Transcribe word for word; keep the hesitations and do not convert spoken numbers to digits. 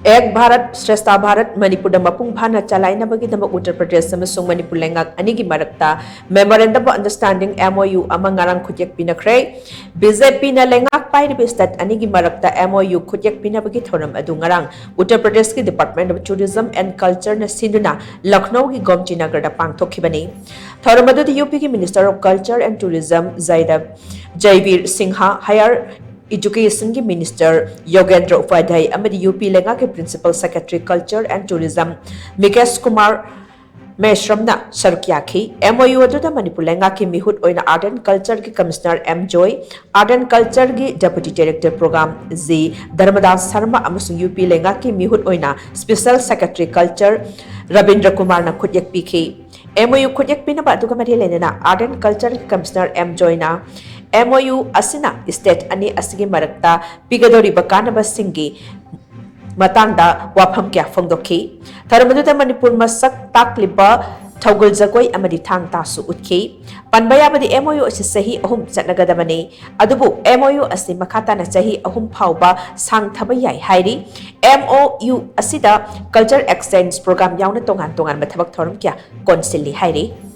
ꯑꯦꯛ ꯚꯥꯔꯠ ꯁ꯭ꯔꯦꯁꯊ ꯚꯥꯔꯠ ꯃꯅꯤꯄꯨꯔꯗ ꯃꯄꯨꯡ ꯐꯥꯅ ꯆꯂꯥꯏꯅꯕꯒꯤꯗꯃꯛ ꯎꯠꯇꯔ ꯄ꯭ꯔꯗꯦꯁ ꯑꯃꯁꯨꯡ ꯃꯅꯤꯄꯨꯔ ꯂꯩꯉꯥꯛ ꯑꯅꯤꯒꯤ ꯃꯔꯛꯇ Memorandum of Understanding, MOU, ꯑꯃ ꯉꯔꯥꯡ ꯈꯨꯠꯌꯦꯛ ꯄꯤꯅꯈ꯭ꯔꯦ꯫ ꯕꯤ ꯖꯦ ꯄꯤꯅ ꯂꯩꯉꯥꯛ ꯄꯥꯏꯔꯤꯕ state ꯑꯅꯤꯒꯤ ꯃꯔꯛꯇ MOU ꯈꯨꯠꯌꯦꯛ ꯄꯤꯅꯕꯒꯤ ꯊꯧꯔꯝ ꯑꯗꯨ ꯉꯔꯥꯡ ꯎꯠꯇꯔ ꯄ꯭ꯔꯗꯦꯁꯀꯤ Department of Tourism and Cultureꯅ ꯁꯤꯟꯗꯨꯅ ꯂꯈꯅꯧꯒꯤ ꯒꯣꯝꯇꯤꯅꯒꯔꯗ ꯄꯥꯡꯊꯣꯛꯈꯤꯕꯅꯤ꯫ ꯊꯧꯔꯝ ꯑꯗꯨꯗ UPꯒꯤ Minister of Culture and Tourism ꯖꯥꯏꯗꯕ ꯖꯩꯕꯤꯔ Singh, Higher Educationꯒꯤ Minister ꯌꯣꯒꯦꯟꯗ꯭ꯔ ꯎꯄꯥꯙ꯭ꯌꯥꯏ ꯑꯃꯗꯤ UP ꯂꯩꯉꯥꯛꯀꯤ Principal Secretary Culture and Tourism ꯃꯤꯀꯦꯁ Kumar ꯃꯦꯁ꯭ꯔꯝꯅ ꯁꯔꯨꯛ ꯌꯥꯈꯤ꯫ MOU ꯑꯗꯨꯗ ꯃꯅꯤꯄꯨꯔ ꯂꯩꯉꯥꯛꯀꯤ ꯃꯤꯍꯨꯠ ꯑꯣꯏꯅ Art and Cultureꯒꯤ Commissioner M Joy, Art and Cultureꯒꯤ Deputy Director Program G Dharmadas Sharma ꯑꯃꯁꯨꯡ UP ꯂꯩꯉꯥꯛꯀꯤ ꯃꯤꯍꯨꯠ ꯑꯣꯏꯅ Special Secretary Culture ꯔꯕꯤꯟꯗ꯭ꯔ ꯀꯨꯃꯥꯔꯅ ꯈꯨꯠꯌꯦꯛ ꯄꯤꯈꯤ꯫ MOU ꯈꯨꯠꯌꯦꯛ ꯄꯤꯅꯕ ꯑꯗꯨꯒ ꯃꯔꯤ ꯂꯩꯅꯅ Art and Cultureꯒꯤ Commissioner ꯑꯦꯝ ꯖꯣꯏꯅ MOU ꯑꯁꯤꯅ state ꯑꯅꯤ ꯑꯁꯤꯒꯤ ꯃꯔꯛꯇ ꯄꯤꯒꯗꯧꯔꯤꯕ ꯀꯥꯟꯅꯕꯁꯤꯡꯒꯤ ꯃꯇꯥꯡꯗ ꯋꯥꯐꯝ ꯀꯌꯥ ꯐꯣꯡꯗꯣꯛꯈꯤ꯫ ꯊꯧꯔꯝ ꯑꯗꯨꯗ ꯃꯅꯤꯄꯨꯔ ꯃꯁꯛ ꯇꯥꯛꯂꯤꯕ ꯊꯧꯒꯜ ꯖꯒꯣꯏ ꯑꯃꯗꯤ ꯊꯥꯡ ꯇꯥꯁꯨ ꯎꯠꯈꯤ꯫ ꯄꯟꯕ ꯌꯥꯕꯗꯤ, MOU ꯑꯁꯤ ꯆꯍꯤ ꯑꯍꯨꯝ ꯆꯠꯅꯒꯗꯕꯅꯤ, ꯑꯗꯨꯕꯨ MOU ꯑꯁꯤ ꯃꯈꯥ ꯇꯥꯅ ꯆꯍꯤ ꯑꯍꯨꯝ ꯐꯥꯎꯕ ꯁꯥꯡꯊꯕ ꯌꯥꯏ ꯍꯥꯏꯔꯤ꯫ MOU ꯑꯁꯤꯗ Culture Exchange Program ꯌꯥꯎꯅ ꯇꯣꯉꯥꯟ ꯇꯣꯉꯥꯟꯕ ꯊꯕꯛ ꯊꯧꯔꯝ ꯀꯌꯥ ꯀꯣꯟꯁꯤꯜꯂꯤ ꯍꯥꯏꯔꯤ꯫